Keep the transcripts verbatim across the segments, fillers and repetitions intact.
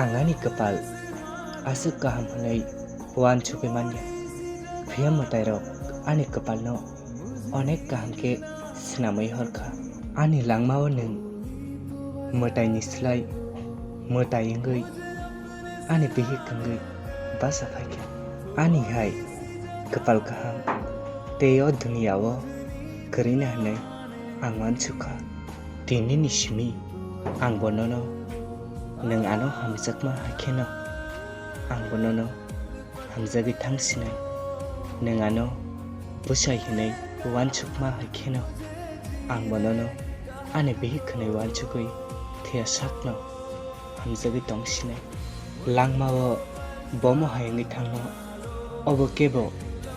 Ang ani kwpal aswk kaham hwnwi uansugwi manya, phiya mwtairok ani kwpalno onek kaham khe swnamwi horkha. Ani langmao nwng mwtaini slai mwtai wngwi ani bihik wngwi bacha phaikha. Ani hai kwpal kaham tei o duniyao kwrwina hwnwi ang uansukha. Tinini simi ang bo nono nwng ano hamjakma hai kheno ang bo nono hamjagwi thang sinai. Nwng ano bwsai hwnwi uansukma hai kheno ang bo nono ani bihik hwnwi uansugwi thwiya sakno hamjagwi tong sinai. Langmao bomo hai wngwi thangno obo kebo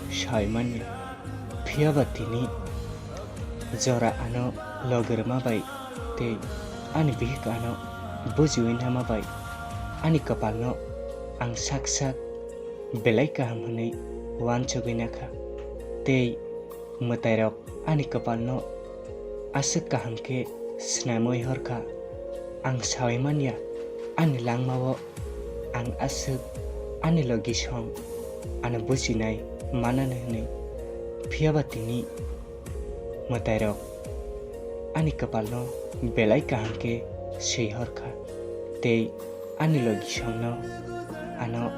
sai manya. Phiya ba tini jora ano logi rwma bai tei ani bihik ano bujiwi nama bai ani kwpalno ang sak sak belai kaham hwnwi uansugwi nakha. Tei mwtairok ani kwpalno aswk kaham khe swnamwi horkha. Ang saui manya ani langmao ang aswk ani logisong ano bujinai manani hwnwi. Phiya ba tini mwtairok ani kwpalno belai kaham khe swi horkha tei ani logisongno ano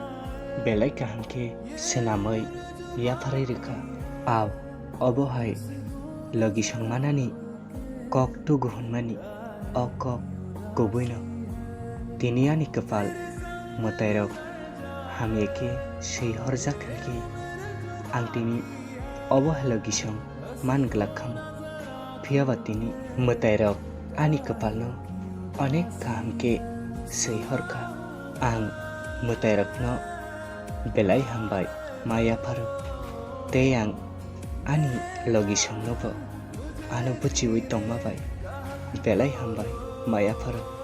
belai kaham khe swnamwi yapharwi rwkha. Au, obo hai logisong manani kok tugu hwnmani o kok kubuino. Tini ani kwpal mwtairok hamya khe swi horjak hinkhe ang tini obo hai logisong man glak khamu. Phiya ba tini mwtairok ani kwpalno onek kaham khe swi horkha. Ang mwtairokno belai hambai ma yapharo tei ang ani logisongnobo ano buchiwi tongma bai belai hambai ma yapharo.